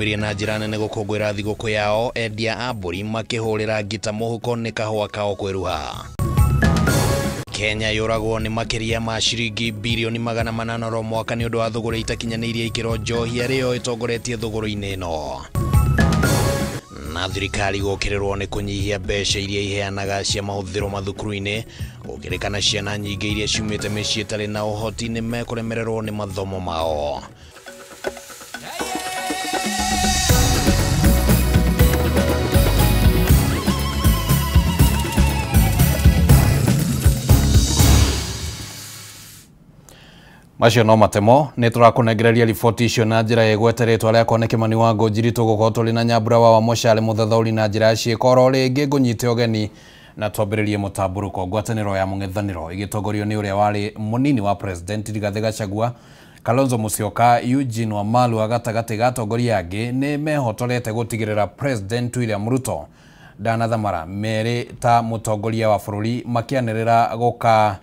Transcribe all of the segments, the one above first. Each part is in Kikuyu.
Na njĩra nene gũkũngũĩra thigũkũ yao, endia a mbũri makĩhũrĩra ngita mũhuko nĩ kahũa kao kwĩruha. Kenya yũragwo nĩ makĩria ma ciringi birioni 800 oro mwaka nĩ ũndũ wa thũgũrĩ itakinyanĩirie ikĩro njohi arĩyo ĩtongoretie thũgũrĩ-inĩ ĩno. Na thirikari gũkĩrĩrwo nĩ kũnyihia mbeca iria iheanaga cia mahũthĩro mathukuru-inĩ, gũkĩrĩkana ciana nyingĩ iria ciumĩte mĩciĩ ĩtarĩ na ũhoti nĩ mekũremererwo nĩ mathomo mao. Macio no matemo nĩ tũrakũnengereria riboti icio na njĩra ĩgwete rĩtwa rĩakwa nĩ Kĩmani wa Ngũnjiri. Tũgũkorwo tũrĩ na Nyambura wa Mũcale mũthathaũri na njĩra ya ciĩko. Oro rĩngĩ ngũnyite ũgeni na twambĩrĩrie mũtambũrũko. Ngwatanĩro ya mũng'ethanĩro ĩgĩtongorio nĩ ũrĩa warĩ mũnini wa President Rigathĩ Gachagua, Kalonzo Musyoka, Eugene Wamalwa gatagatĩ ga atongoria angĩ nĩ mehotorete gũtigĩrĩra President William Ruto ndanathamara merĩ ta mũtongoria wa bũrũri, makĩanĩrĩra gũka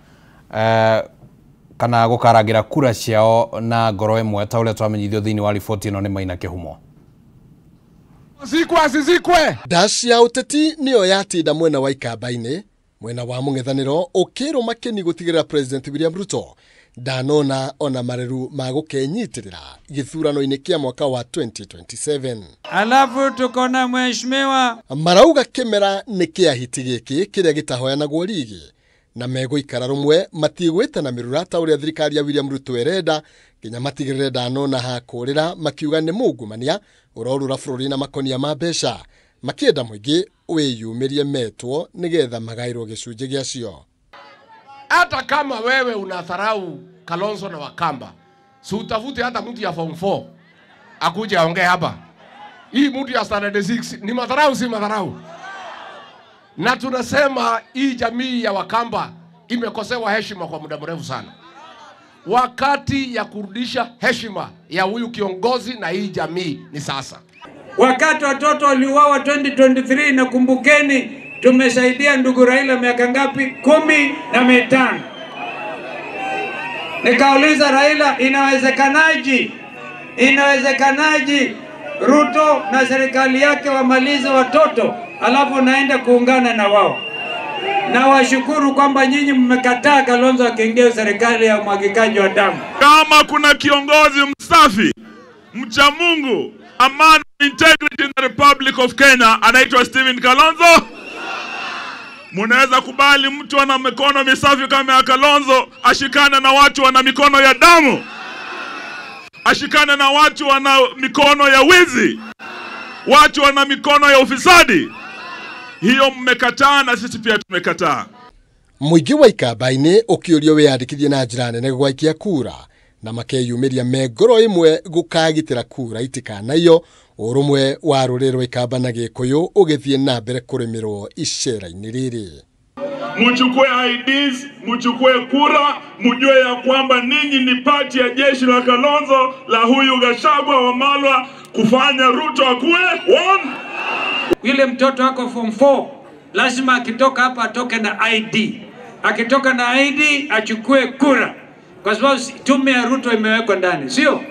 kana gũkarangĩra kura ciao na ngoro ĩmwe ta ũrĩa twamenyithio thĩinĩ wa riboti ĩno nĩ Maina Kĩhumo. Zikwe azizikwe. Ndaci ya ũteti nĩyo yatinda mwena wa Ikamba-inĩ, mwena wa mũng'ethanĩro ũkĩrwo makĩni gũtigĩrĩra President William Ruto ndanona ona mareru ma gũkenyitĩrĩra gĩthurano-inĩ kĩa mwaka wa 2027. Alafu tuko na mheshimiwa marauga kĩmera nĩ kĩa hiti gĩkĩ kĩrĩa gĩtahoyanagwo rigi na megũikara rũmwe matigwĩtana mĩrura ta ũrĩa thirikari ya William Ruto ĩrenda nginya matigĩrĩre ndanona ha kũrĩra, makiuga nĩ mungumania ũrorũra bũrũri na makonia ma mbeca, makĩenda mũingĩ wĩyumĩrie metwo nĩgetha magaĩrwo gĩcunjĩ gĩacio. Hata kama wewe unadharau Kalonzo na Wakamba, si utafute hata mtu ya form 4 akuje aongee hapa. Hii mtu ya standard 6 ni madharau, si madharau? Na tunasema hii jamii ya Wakamba imekosewa heshima kwa muda mrefu sana. Wakati ya kurudisha heshima ya huyu kiongozi na hii jamii ni sasa. Wakati watoto waliuawa 2023, na kumbukeni tumesaidia ndugu Raila miaka ngapi? 15. Nikauliza Raila, inawezekanaje? Inawezekanaje Ruto na serikali yake wamalize watoto alafu naenda kuungana na wao? Na washukuru kwamba nyinyi mmekataa Kalonzo akiingia serikali ya umwagikaji wa damu. Kama kuna kiongozi msafi, mcha Mungu, a man of integrity in the Republic of Kenya, anaitwa Stephen Kalonzo. Munaweza kubali mtu ana mikono misafi kama ya Kalonzo ashikane na watu wana mikono ya damu, ashikane na watu wana mikono ya wizi, watu wana mikono ya ufisadi? Hiyo mmekataa na sisi pia tumekataa. Mũingĩ wa Ikamba-inĩ ũkĩũrio wĩyandĩkithie na njĩra nene gwaikia kura na makeyumĩria me ngoro ĩmwe gũkagitĩra kura itikanaiyo, ũrũmwe wa rũrĩrĩ rwa Ikamba na Gĩkũyũ ũgĩthiĩ na mbere kũrĩmĩrwo icera-inĩ rĩrĩ. Mchukue IDs, mchukue kura, mjue ya kwamba ninyi ni pati ya jeshi la Kalonzo la huyu Gachagua Wamalwa kufanya Ruto akuwe one. Yule mtoto wako form 4 lazima akitoka hapa atoke na ID. Akitoka na ID achukue kura, kwa sababu tume ya Ruto imewekwa ndani, sio?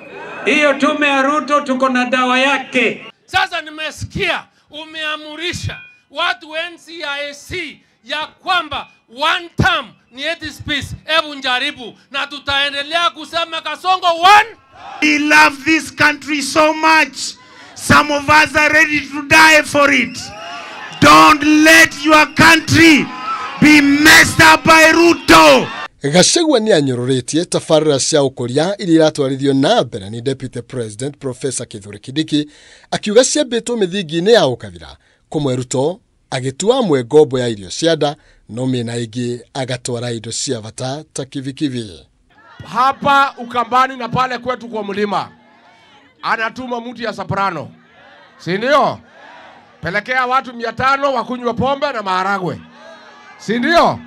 Hiyo tume ya Ruto tuko na dawa yake. Sasa nimesikia umeamurisha watu NCIC ya kwamba one term ni hate speech. Hebu njaribu, na tutaendelea kusema Kasongo one. We love this country so much. Some of us are ready to die for it. Don't let your country be messed up by Ruto. Gachagua nĩ anyororĩtie tabarĩra cia ũkũria iria iratwarithio na mbere nĩ Deputy President Professor Kithure Kindiki, akiuga ciambĩtwo mĩthingi-inĩ ya ũkabira, kũmwe Ruto agĩtua amwe ngombo ya irio cia nda, no mĩena ĩngĩ agatwara indo cia bata ta kibikibi. Hapa Ukambani na pale kwetu kwa mlima anatuma mtu ya soprano, si ndio? Pelekea watu 500 wakunywe pombe na maharagwe, si ndio?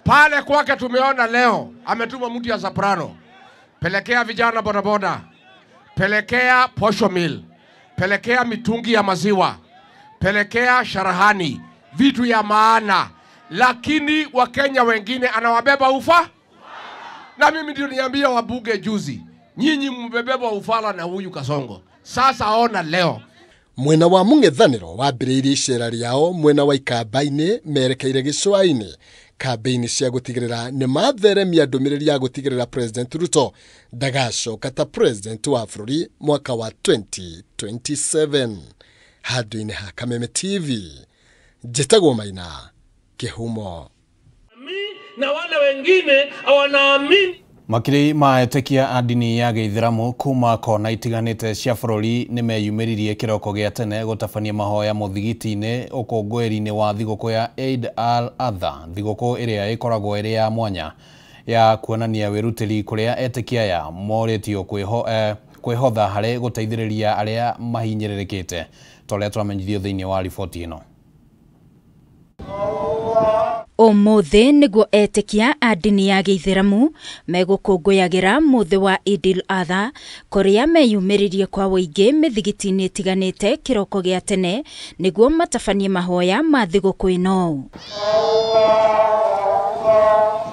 Pale kwake tumeona leo ametuma mtu ya soprano, pelekea vijana bodaboda, pelekea posho mill, pelekea mitungi ya maziwa, pelekea sharahani, vitu ya maana. Lakini Wakenya wengine anawabeba ufa. Na mimi ndio niambia wabunge juzi, nyinyi mbebeba ufala na huyu Kasongo. Sasa ona leo. Mwena wa mũng'ethanĩro wambĩrĩirie icera rĩao mwena wa Ikamba-inĩ merekeire gĩcũa-inĩ kambĩini cia gũtigĩrĩra nĩ matheremia ndũmĩrĩri ya gũtigĩrĩra President Ruto ndagacoka ta president wa bũrũri mwaka wa 2027. Handũ-inĩ ha Kameme TV, njĩtagwo Maina Kĩhumo. Na wale wengine wanaamini. Makiri ma etĩkia a ndini ya gĩithĩramu kuma kona itiganĩte cia bũrũri nĩmeyumĩririe kĩroko gĩa tene gũtabania mahoya mũthigiti-inĩ ũkũngũĩri-inĩ wa thigũkũ ya Eid al-Adha, thigũkũ ĩrĩa ĩkoragwo ĩrĩ ya mwanya ya kuonania wĩrutĩri kũrĩa etĩkia aya morĩtio kwĩhotha harĩ gũteithĩrĩria arĩa mahinyĩrĩrĩkĩte ta ũrĩa tũramenyithio thĩinĩ wa riboti ĩno. Ũmũthĩ nĩguo etĩkia a ndini ya gĩithĩramu megũkũngũyagĩra mũthĩ wa Eid al-Adha kũrĩa meyumĩririe kwa ũingĩ mĩthigiti-inĩ ĩtiganĩte kĩroko gĩa tene nĩguo matabanie mahoya ma thigũkũ ĩno.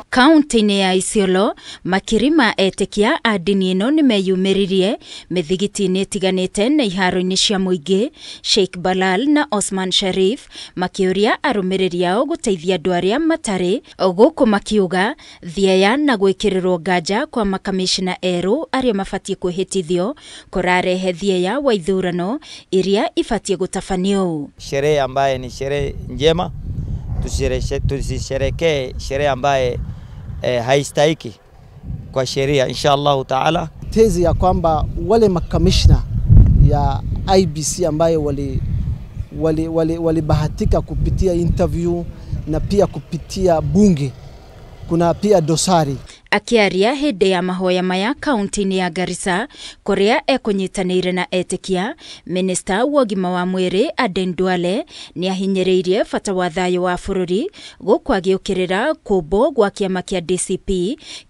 Kaunti-inĩ ya Isiolo, makiri ma etĩkia a ndini ĩno nĩmeyumĩririe mĩthigiti-inĩ ĩtiganĩte na iharo-inĩ cia mũingĩ. Sheikh Balal na Osman Sharif makĩũria arũmĩrĩri ao gũteithia andũ arĩa matarĩ, gũkũ makiuga thieya na gwĩkĩrĩrwo nganja kwa makamishna erũ arĩa mabatiĩ kwĩhĩtithio kũrarehe thieya wa ithurano iria ibatiĩ gũtabanio. Sherehe ambaye ni sherehe njema, tusisherekee sherehe ambaye haistahiki kwa sheria inshallah taala. Tezi ya kwamba wale makamishna ya IBC ambaye walibahatika kupitia interview na pia kupitia bunge, kuna pia dosari. Akiaria hĩndĩ ya mahoya maya kaunti-inĩ ya Garissa kũrĩa ekũnyitanĩire na etĩkia, minista wa ũgima wa mwĩrĩ Aden Duale nĩahinyĩrĩirie bata wa thayũ wa bũrũri gũkũ agĩũkĩrĩra kũmbwo gwa kĩama kĩa DCP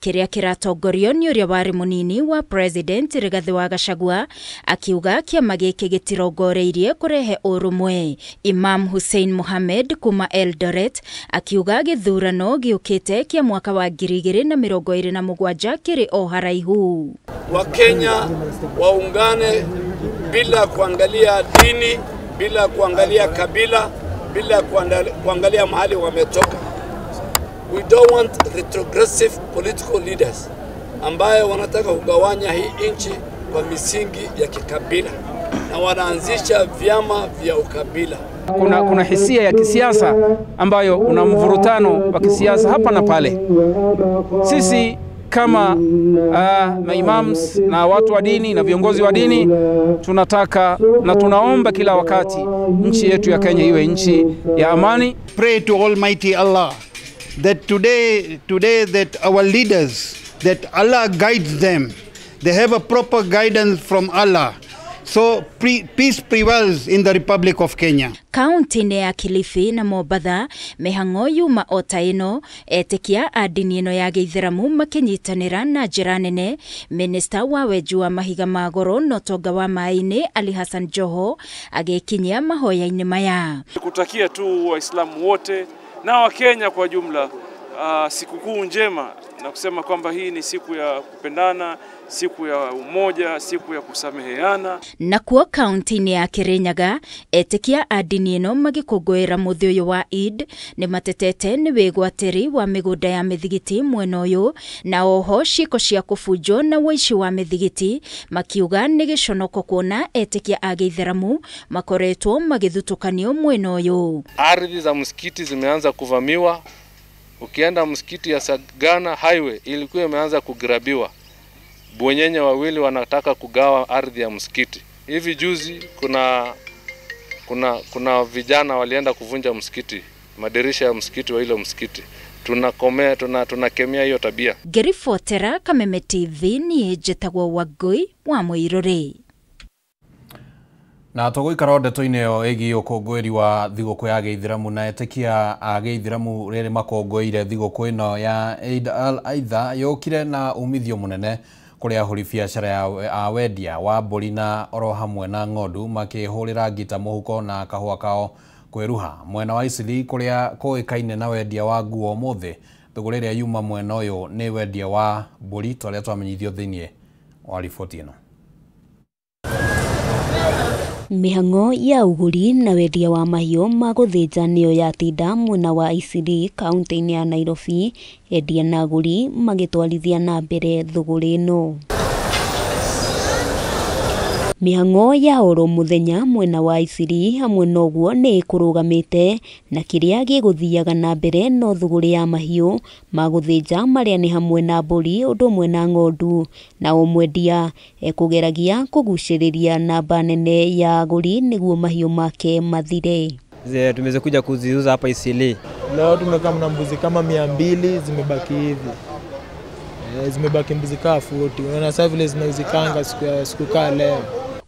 kĩrĩa kĩratongorio nĩ ũrĩa warĩ mũnini wa president Rigathĩ wa Gachagua, akiuga kĩama gĩkĩ gĩtirongoreirie kũrehe ũrũmwe. Imam Hussein Mohamed kuma Eldoret akiuga gĩthurano gĩũkĩte kĩa mwaka wa 2027 kĩrĩ o haraihu. Wakenya waungane bila kuangalia dini, bila kuangalia kabila, bila kuangalia mahali wametoka. We don't want retrogressive political leaders ambaye wanataka kugawanya hii nchi kwa misingi ya kikabila na wanaanzisha vyama vya ukabila. Kuna hisia ya kisiasa ambayo una mvurutano wa kisiasa hapa na pale. Sisi kama maimams na watu wa dini na viongozi wa dini tunataka na tunaomba kila wakati nchi yetu ya Kenya iwe nchi ya amani. Pray to Almighty Allah that today that our leaders, that Allah guides them. They have a proper guidance from Allah. So peace prevails in the Republic of Kenya. Kaunti-inĩ ya Kilifi na Mombatha mĩhang'o yuma o ta ĩno, etĩkia a ndini ĩno ya gĩithĩramu makĩnyitanĩra na njĩra nene. Minista wa wenji wa mahiga ma goro na ũtonga wa maĩ-inĩ Ali Hassan Joho agĩkinyia mahoya-inĩ maya. Kutakia tu Waislamu wote na Wakenya kwa jumla sikukuu njema na kusema kwamba hii ni siku ya kupendana, siku ya umoja, siku ya kusameheana. Nakuo kaunti-inĩ ya Kirinyaga etĩkia a ndini ĩno magĩkũngũĩra mũthĩ ũyũ wa Eid nĩ matetete nĩ wĩgwatĩri wa mĩgũnda ya mĩthigiti mwena ũyũ na oho ciĩko cia kũbunjwo na ũici wa mĩthigiti, makiuga nĩ gĩconoko kuona etĩkia a gĩithĩramu makoretwo magĩthutũkanio mwena ũyũ. Ardhi za msikiti zimeanza kuvamiwa. Ukienda msikiti ya Sagana Highway ilikuwa imeanza kugrabiwa. Bwenyenye wawili wanataka kugawa ardhi ya msikiti. Hivi juzi kuna vijana walienda kuvunja msikiti, madirisha ya msikiti wa ile msikiti. Tunakemea hiyo tabia. Ngĩribotera Kameme TV niĩ njĩtagwo Wangũi wa Mũirũrĩ. Na tũgũikara ndeto-inĩ ĩyo ĩgiĩ ũkũngũĩri wa thigũkũ ya gĩithĩramu na etĩkia a gĩithĩramu rĩrĩ makũngũĩire thigũkũ ĩno ya Eid al-Adha yũkire na umithio mũnene kũrĩ ahũri biacara ya wendia wa mbũri na oro hamwe na ng'ondu makĩhũrĩra ngita mũhuko na kahũa kao kwĩruha. Mwena wa Isili kũrĩa kũĩkaine na wendia wa nguo ũmũthĩ, thũgũrĩ ĩrĩa yuma mwena ũyũ nĩ wendia wa mbũri ta ũrĩa twamenyithio thĩinĩ wa riboti ĩno. Mĩhang'o ya ũgũri na wendia wa mahiũ ma gũthĩnja nĩyo yatinda mwena wa Eastleigh kaunti-inĩ ya Nairobi, endia na agũri magĩtwarithia na mbere thũgũrĩ ĩno. Mĩhang'o ya oro mũthenya mwena wa Eastleigh hamwe noguo nĩ ĩkũrũgamĩte na kĩrĩa gĩgũthiaga na mbere no thũgũrĩ ya mahiũ ma gũthĩnja marĩa nĩ hamwe na mbũri ũndũ ũmwe na ng'ondu, na o mwendia ekũgeragia kũgucĩrĩria namba nene ya agũri nĩguo mahiũ make mathire. Tumeweza kuziuza hapa Eastleigh. Leo tumekaa na mbuzi kama 200 zimebaki hivi. Zimebaki mbuzi kaa 40. Unaona sasa vile zinauzikanga siku kaa leo.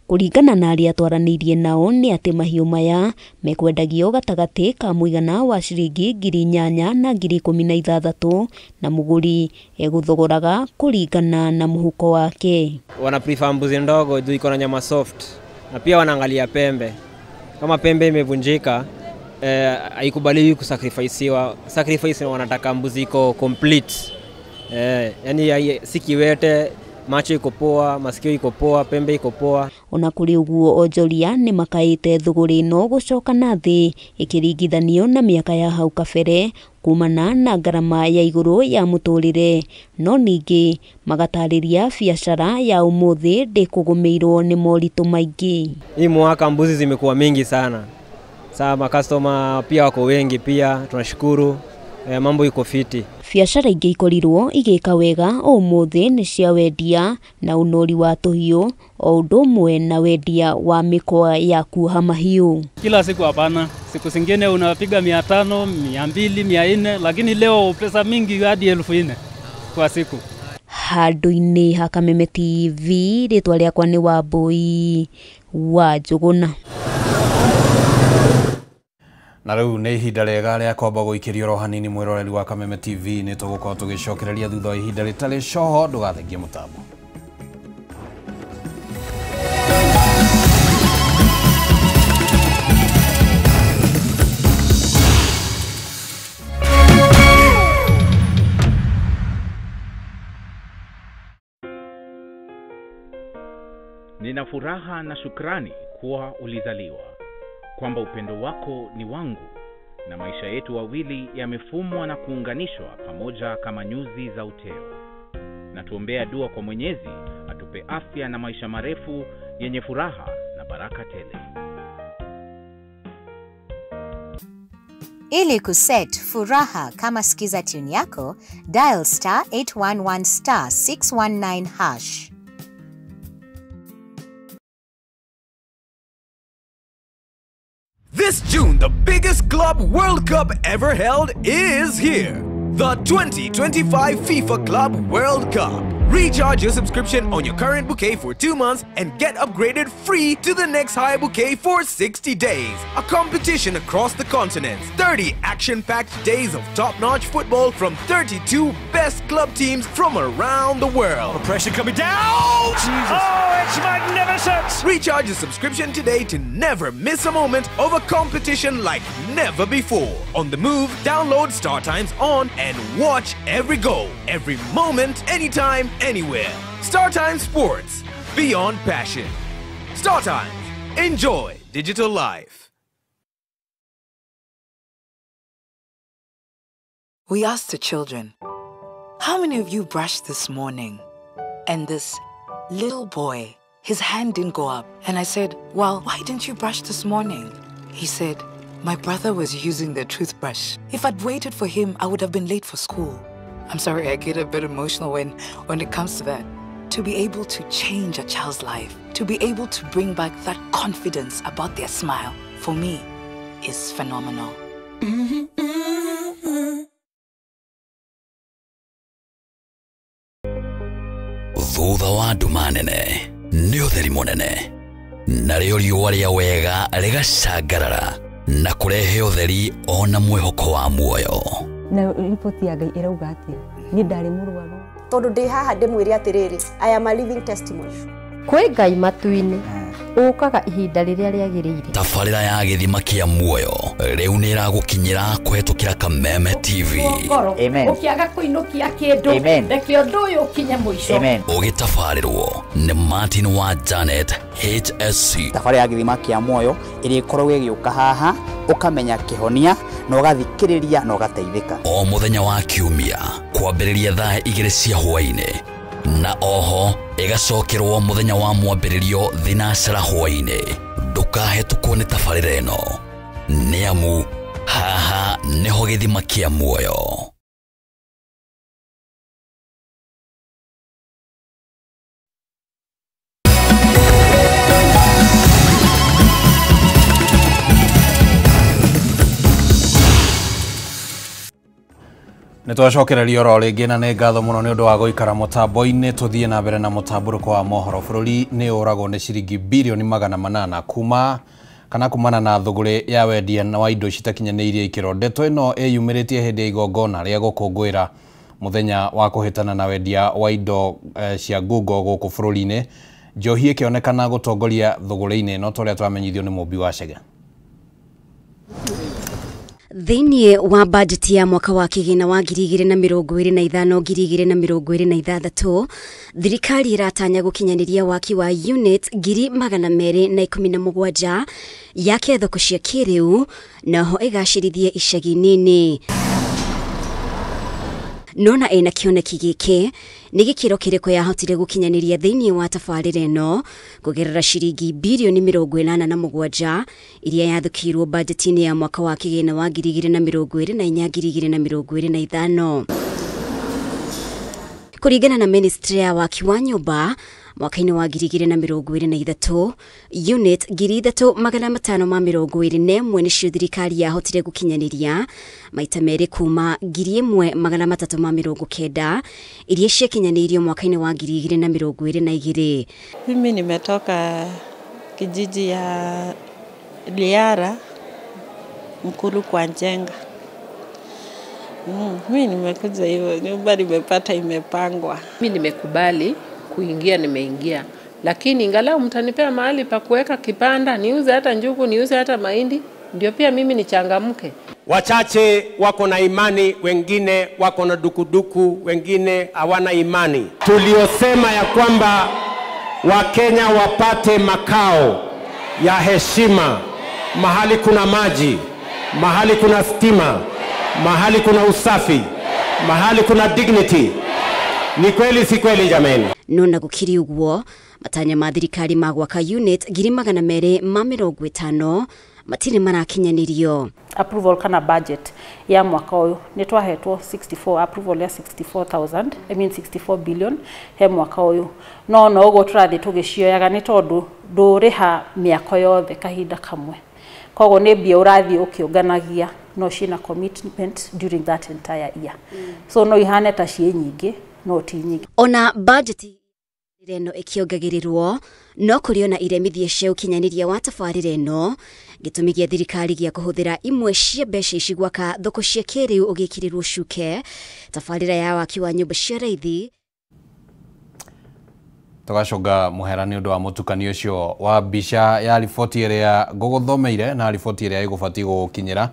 Kũringana na arĩa twaranĩirie nao nĩ atĩ mahiũ maya mekwendagio gatagatĩ ka mũigana wa ciringi 8,000 na 16,000 na mũgũri egũthogoraga kũringana na mũhuko wake. Wana prefer mbuzi ndogo juu iko na nyama soft, na pia wanaangalia pembe. Kama pembe imevunjika haikubaliwi kusacrificewa. Sacrifice wanataka mbuzi iko complete. Yani si kiwete, macho iko poa, masikio iko poa, pembe iko poa. Ona kũrĩ ũguo onjoria nĩ makaĩte thũgũrĩ ĩno gũcoka na thĩ ĩkĩringithanio na mĩaka ya hau kabere kumana na ngarama ya igũrũ ya mũtũrĩre, no ningĩ magatarĩria biacara ya ũmũthĩ ndĩkũgũmĩirwo nĩ moritũ maingĩ. Hii mwaka mbuzi zimekuwa mingi sana. Sasa makastoma pia wako wengi pia, tunashukuru. Mambo iko fiti. Biacara ingĩ ikorirwo igĩka wega ũmũthĩ nĩ cia wendia na ũnori wa tũhiũ o ũndũ ũmwe na wendia wa mĩkwa ya kuoha mahiũ. Kila siku hapana, siku zingine unapiga 500, 200, 400, lakini leo pesa mingi hadi 4,000 kwa siku. Handũ-inĩ ha Kameme TV, rĩtwa rĩakwa nĩ Wambui wa Njũgũna. Na rĩu nĩ ihinda rĩega rĩa kwamba gũikĩrio oro hanini mwĩroreri wa Kameme TV, nĩ tũgũkorwo tũgĩcokereria thutha wa ihinda rĩtarĩ coho, ndũgathengie mũtambo. Nina furaha na shukrani kuwa ulizaliwa, kwamba upendo wako ni wangu na maisha yetu wawili yamefumwa na kuunganishwa pamoja kama nyuzi za uteo. Na tuombea dua kwa Mwenyezi atupe afya na maisha marefu yenye furaha na baraka tele. Ili kuset furaha kama skiza tune yako, dial star 811 star 619 hash. This June, the biggest Club World Cup ever held is here. The 2025 FIFA Club World Cup. Recharge your subscription on your current bouquet for 2 months and get upgraded free to the next higher bouquet for 60 days. A competition across the continents. 30 action-packed days of top-notch football from 32 best club teams from around the world. The pressure coming down! Jesus. Oh, it's magnificent! Recharge your subscription today to never miss a moment of a competition like never before. On the move, download StarTimes On and watch every goal, every moment, anytime, anywhere. StarTimes Sports, beyond passion. StarTimes, enjoy digital life. We asked the children, how many of you brushed this morning? And this little boy, his hand didn't go up. And I said, well, why didn't you brush this morning? He said, my brother was using the toothbrush. If I'd waited for him, I would have been late for school. I'm sorry, I get a bit emotional when it comes to that. To be able to change a child's life, to be able to bring back that confidence about their smile, for me, is phenomenal. Thutha wa nduma nene nĩ ũtheri mũnene, narĩo riũa rĩa wega rĩgacangarara na kũrehe ũtheri ona mwĩhoko wa muoyo. Na ripoti ya Ngai ĩrauga atĩa? Niĩ ndarĩ mũrwaru. Tondũ ndĩ haha ndĩmwĩre atĩrĩrĩ, I am a living testimony. Kwĩ Ngai matu-inĩ Ũkaga ihinda rĩrĩa rĩagĩrĩire. Tabarĩra ya gĩthima kĩa muoyo rĩu nĩ ĩragũkinyĩra kũhetũkĩra Kameme TV. Amen. Ũkĩaga kũinũkia kĩndũ, reke ũndũ ũyũ ũkinye mũico. Ũgĩtabarĩrwo nĩ Martin wa Janet HSC. Tabarĩra ya gĩthima kĩa muoyo ĩrĩa ĩkoragwo ĩgĩũka haha ũkamenya kĩhonia na ũgathikĩrĩria na ũgateithĩka. O mũthenya wa kiumia kwambĩrĩria thaa 2 cia hwaĩ-inĩ na oho ĩgacokerwo mũthenya wa mwambĩrĩrio thinacera hwaĩ-inĩ. Ndũkahetũkwo nĩ tabarĩra ĩno nĩ amu haha nĩho gĩthima kĩa muoyo. Nĩ twacokereria oro rĩngĩ na nĩ ngatho mũno nĩ ũndũ wa gũikara mũtambo-inĩ. Tũthiĩ na mbere na mũtambũrũko wa mohoro. Bũrũri nĩ ũragwo nĩ ciringi birioni 800 kuma kana kumana na thũgũrĩ ya wendia wa indo citakinyanĩirie ikĩro. Ndeto ĩno ĩyumĩrĩtie hĩndĩ ya igongona rĩa gũkũngũĩra mũthenya wa kũhĩtana na wendia wa indo cia ngungo gũkũ bũrũri-inĩ. Njohi ĩkĩonekana gũtongoria thũgũrĩ-inĩ ĩno ta ũrĩa twamenyithio nĩ Mũmbi wa Chege. Thĩinĩ wa bajeti ya mwaka wa kĩgĩna wa 2025 2026 thirikari ĩratanya gũkinyanĩria waki wa unit 217 yake thoko cia kĩrĩu naho ĩgacĩrithie icagi nini. Nona ĩna kĩoneki gĩkĩ nĩ gĩkĩro kĩrĩkũ yahotire gũkinyanĩria thĩinĩ wa tabarĩra ĩno kũgerera ciringi birioni 87 iria yathũkirwo bajeti-inĩ ya mwaka wa kĩgĩna wa 2024 2025. Kũringana na ministry ya waki wa nyũmba mwaka-inĩ wa 2023 unit 3521 nĩcio thirikari yahotire gũkinyanĩria maita merĩ kuma 1390 iria ciakinyanĩirio mwaka-inĩ wa 2022. Mimi nimetoka kijiji ya Liara Mkulu kwa Njenga. Mimi nimekuja hivyo, nyumba nimepata imepangwa. Mimi nimekubali kuingia, nimeingia. Lakini ingalau mtanipea mahali pa kuweka kipanda, niuze hata njugu, niuze hata mahindi, ndio pia mimi nichangamke. Wachache wako na imani, wengine wako na dukuduku, wengine hawana imani. Tuliosema ya kwamba Wakenya wapate makao ya heshima, mahali kuna maji, mahali kuna stima, mahali kuna usafi, mahali kuna dignity. Ni kweli si kweli jameni? Nona gukiri uguo matanya ma thirikari ma gwaka unit 250 matirĩ marakinyanĩrio. Approval kana budget ya mwaka ũyũ nĩ twahetwo 64 approval ya 64,000 I mean 64 billion he mwaka ũyũ no no ũguo tũrathiĩ tũgĩcioyaga nĩ tondũ ndũrĩha mĩako yothe kahinda kamwe, koguo nĩ mbia ũrathiĩ ũkĩũnganagia no ciĩna commitment during that entire year. So no ihane ta ciĩ nyingĩ no ti nyingĩ. Ona budget ĩno ĩkĩongagĩrĩrwo no kũrĩ ona iremithia cia ũkinyanĩria wa tabarĩra ĩno gĩtũmi gĩa thirikari gĩa kũhũthĩra imwe cia mbeca ici gwaka thoko cia kĩrĩu ũgĩkĩrĩrwo cuke tabarĩra ya waki wa nyũmba cia raithi. Tũgacũnga mũhera nĩ ũndũ wa mũtukanio ũcio wa mbica ya riboti ĩrĩa ngũgũthomeire na riboti ĩrĩa ĩgũbatiĩ gũgũkinyĩra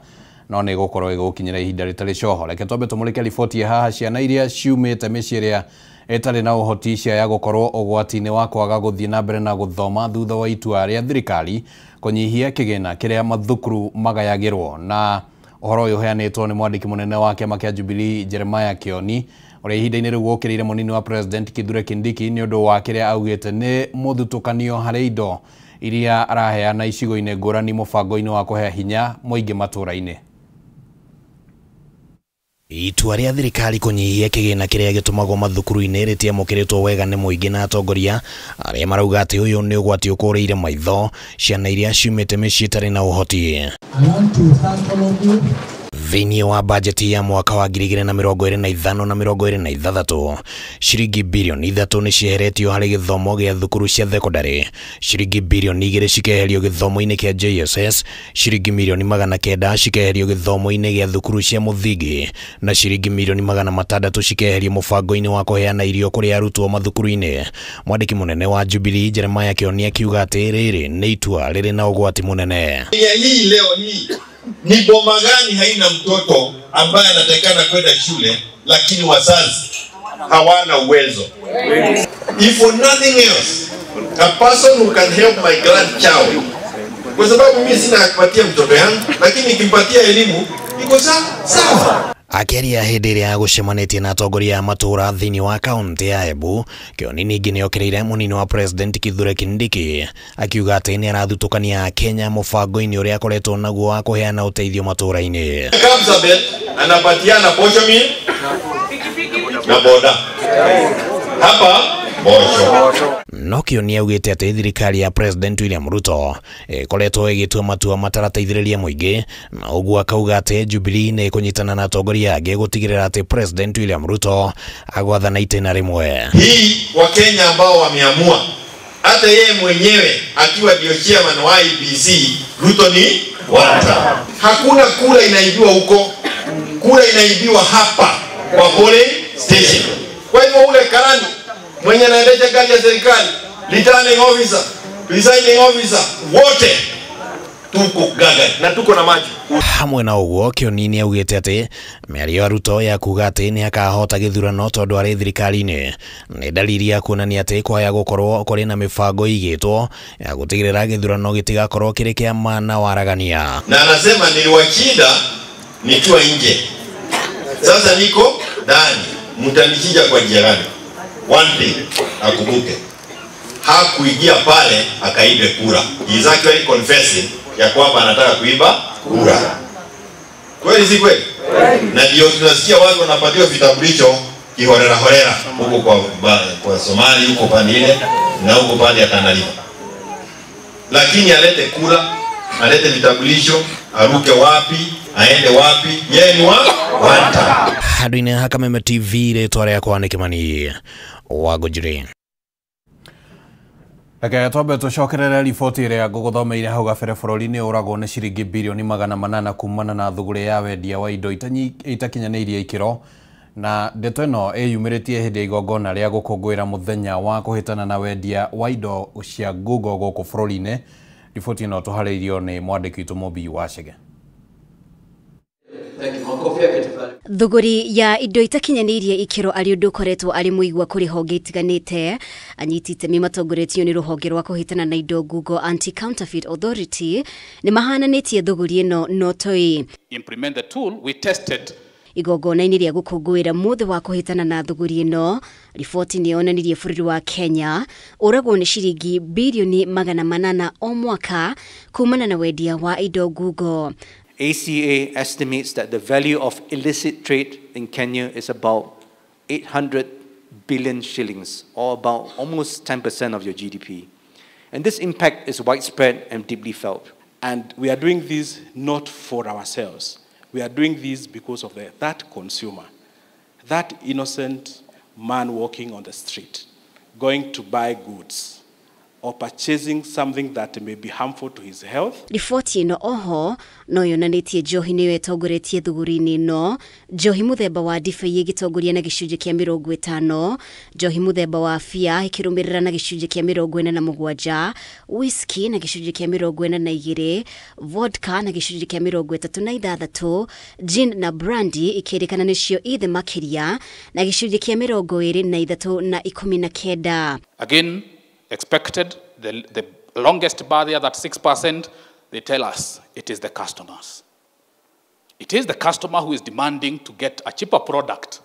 no nĩ ĩgũkorwo ĩgũkinyĩra ihinda rĩtarĩ coho. Reke twambe tũmũrĩke riboti haha ciana iria ciumĩte mĩciĩ ĩrĩa ĩtarĩ na ũhoti cia ya gũkorwo ũgwati-inĩ wa kwaga gũthiĩ na mbere na gũthoma thutha wa itua rĩa thirikari kũnyihia kĩgĩna kĩrĩa mathukuru magayagĩrwo. Na ũhoro ũyũ ũheanĩtwo nĩ mwandĩki mũnene wa kĩama kĩa Jubilee Jeremiah Kioni ũrĩa ihinda-inĩ rĩu wokĩrĩire mũnini wa President Kithure Kindiki nĩ ũndũ wa kĩrĩa augĩte nĩ mũthutũkanio harĩ indo iria araheana icigo-inĩ ngũrani mũbango-inĩ wa kũhe hinya mũingĩ matũũra-inĩ. Itua rĩa thirikari kũnyihia kĩgĩna kĩrĩa gĩtũmagwo mathukuru-inĩ rĩtiamũkĩrĩtwo wega nĩ mũingĩ na atongoria arĩa marauga atĩ ũyũ nĩ ũgwati ũkũrĩire maitho ciana iria ciumĩte mĩciĩ ĩtarĩ na ũhoti. Thĩinĩ wa bajeti ya mwaka wa 2025 na 2026 ciringi birioni 3 nĩ cieheretio harĩ gĩthomo gĩa thukuru cia thekondarĩ, ciringi birioni 2 cikeherio gĩthomo-inĩ kĩa JSS, ciringi mirioni 900 cikeherio gĩthomo-inĩ gĩa thukuru cia mũthingi na ciringi mirioni 600 cikeherio mũbango-inĩ wa kũheana irio kũrĩ arutwo mathukuru-inĩ. Mwandĩki mũnene wa Jubilee Jeremiah Kioni akiuga atĩ rĩrĩ nĩ itua rĩrĩ na ũgwati mũnene. Hii leo hii ni boma gani haina mtoto ambaye anatakikana kwenda shule lakini wazazi hawana uwezo? If for nothing else, a person who can help my grandchild, kwa sababu mimi sina kupatia mtoto yangu, lakini nikimpatia elimu iko sawa. Akĩaria hĩndĩ ĩrĩa gũcemanĩtie na atongoria a matũũra thĩinĩ wa kaũntĩ ya Embu, Kĩoni ningĩ nĩokĩrĩire mũnini wa President Kithure Kindiki akiuga atĩ nĩarathutũkania Akenya mũbango-inĩ ũrĩa akoretwo naguo wa kũheana ũteithio matũũra-inĩ. Kapsabet anapatiana posho mill na boda hapa posho. No Kĩoni augĩte atĩ thirikari ya President William Ruto ĩkoretwo ĩgĩtua matua matarateithĩrĩria mũingĩ, na ũguo akauga atĩ Jubilee nĩ ĩkũnyitana na atongoria angĩ gũtigĩrĩra atĩ President William Ruto agwathana itĩna rĩmwe. Hii Wakenya ambao wameamua, hata yeye mwenyewe akiwa ndio chairman wa IEBC, Ruto ni wata. Hakuna kura inaibiwa huko, kura inaibiwa hapa kwa polling station. Kwa hivyo ule karani mwenye anaendesha gari ya serikali, returning officer, presiding officer, wote tuko gaga na tuko na macho. Hamwe na ũguo Kĩoni nĩ augĩte atĩ mĩario ya Ruto ya kuga atĩ nĩ akahota gĩthurano tondũ arĩ thirikari-inĩ nĩ dalili ya kuonania atĩ kwaya gũkorwo kũrĩ na mĩbango ĩigĩtwo ya gũtigĩrĩra gĩthurano gĩtigakorwo kĩrĩ kĩa ma na waragania. Na anasema niliwashinda nikiwa nje, sasa niko ndani, mtanichinja kwa njia gani? One thing akumbuke, hakuingia pale akaibe kura. He is actually confessing ya kwamba anataka kuiba kura. Kweli si kweli? Na ndio tunasikia watu wanapatiwa vitambulisho kihorera horera huko kwa Somali, huko pande ile na huko pande ya Tana River. Lakini alete kura, alete vitambulisho, aruke wapi, aende wapi, yeye ni wa wanta. Handũ-inĩ ha Kameme TV rĩtwa rĩakwa nĩ Kĩmani wa Ngũnjiri. Reke twambe tũcokerere riboti ĩrĩa ngũgũthomeire hau gabere. Bũrũri-inĩ ũragwo nĩ ciringi birioni 800 kumana na thũgũrĩ ya wendia wa indo itakinyanĩirie ikĩro, na ndeto ĩno ĩyumĩrĩtie hĩndĩ ya igongona rĩa gũkũngũĩra mũthenya wa kũhĩtana na wendia wa indo cia ngungo gũkũ bũrũri-inĩ. Riboti ĩno tũharĩirio nĩ mwandĩki witũ Mũmbi wa Chege. Thũgũrĩ ya indo itakinyanĩirie ikĩro arĩ ũndũ ũkoretwo arĩ mũigua kũrĩ honge itiganĩte. Anyiti itemi matongoretio nĩ rũhonge rwa kũhĩtana na indo ngungo Anti-Counterfeit Authority nĩ mahananĩtie thũgũrĩ ĩno no toi. Implement the tool we tested. Igongona-inĩ rĩa gũkũngũĩra mũthĩ wa kũhĩtana na thũgũrĩ ĩno, riboti nĩ yonanirie bũrũri wa Kenya ũragwo nĩ ciringi birioni 800 o mwaka kumana na wendia wa indo ngungo. ACA estimates that the value of illicit trade in Kenya is about 800 billion shillings, or about almost 10% of your GDP. And this impact is widespread and deeply felt. And we are doing this not for ourselves. We are doing this because of that consumer, that innocent man walking on the street, going to buy goods or purchasing something that may be harmful to his health. Riboti ĩno oho no yonanĩtie njohi nĩyo ĩtongoretie thũgũrĩ-inĩ ĩno, njohi mũthemba wa ndibei ĩgĩtongoria na gĩcunjĩ kĩa 50, njohi mũthemba wa bia ĩkĩrũmĩrĩra na gĩcunjĩ kĩa 47, whisky na gĩcunjĩ kĩa 42, vodka na gĩcunjĩ kĩa 36, gin na brandy ikĩrĩkana nĩcio ithe makĩria na gĩcunjĩ kĩa 23 na 19. Again, expected, the longest bar there, that 6%, they tell us it is the customers. It is the customer who is demanding to get a cheaper product.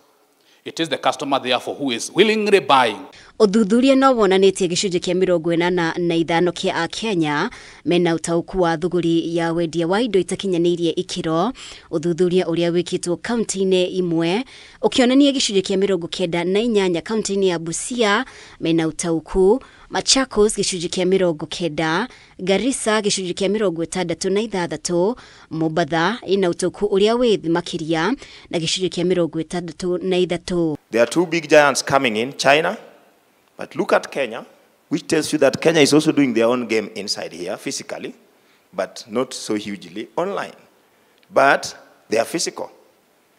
It is the customer, therefore, who is willingly buying. Ũthuthuria no wonanĩtie gĩcunjĩ kĩa 85 kĩa Akenya mena ũtaũku wa thũgũri ya wendia wa indo itakinyanĩirie ikĩro. Ũthuthuria ũrĩa wĩkĩtwo kaunti-inĩ imwe ũkĩonania gĩcunjĩ kĩa 98 kaunti-inĩ ya Busia mena ũtaũku, Machakos gĩcunjĩ kĩa 90, Garissa gĩcunjĩ kĩa 66, Mombatha ina ũtaũku ũrĩa wĩ thĩ makĩria na gĩcunjĩ kĩa 63. There are two big giants coming in, China, but look at Kenya, which tells you that Kenya is also doing their own game inside here, physically, but not so hugely online. But they are physical.